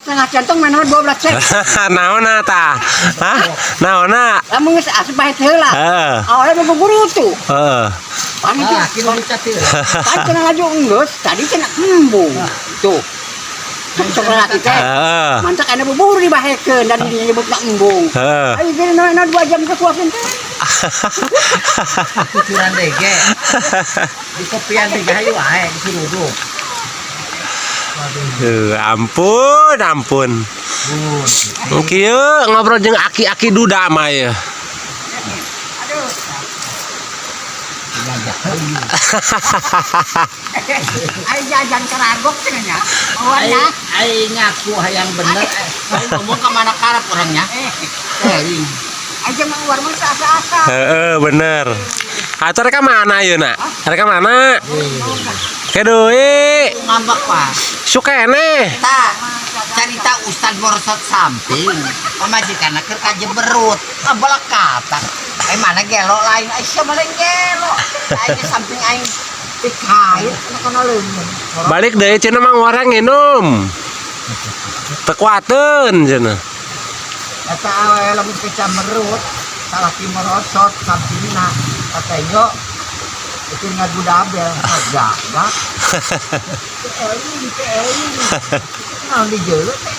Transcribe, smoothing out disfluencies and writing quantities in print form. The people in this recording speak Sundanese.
Setengah centong mana 12 cek. Naonna tah? Hah? Naonna? Lamun geus asup bae heula. Awalnya buburu tuh. Pan itu Ah, kilo teh. Pan cenah laju enggeus, tadi cenah embung. Tuh. Sok lalaki teh. Mantak aya bubur dibahekeun dan dinyebutna embung. Ayo gini na 2 jam ke kuasin teh. Kucuran dege. Di kopian dege hayu wae disuruh. Ampun, ampun. Kieu ngobrol jeung aki-aki duda mah ya. Aduh. Ayo jajan keragok cenah nya. Ai Awannya. Ai ngaku hayang bener. Ai ngomong ka mana karep orangnya. Eh, Aja mah war mah asa-asa. Heeh, bener. Atuh rek mana ieu na? Rek mana? Ke deui. Ngambek, Pak. Sukene. Ta, carita Ustad merosot samping, pamajikanna keur kajeberut, abalak kata. Eh, mana gelo lain, ai sia mah lain gelo. Aing samping aing dikait kana leungeun. Balik deui cenah mang orang nginum. Teu kuateun cenah. Eta awewe lamun kecamerut, salaki merosot sampingna, katenyo itu ngadu dabel, gagak. Teu euy, teu euy. Naon dijeuleuh teh.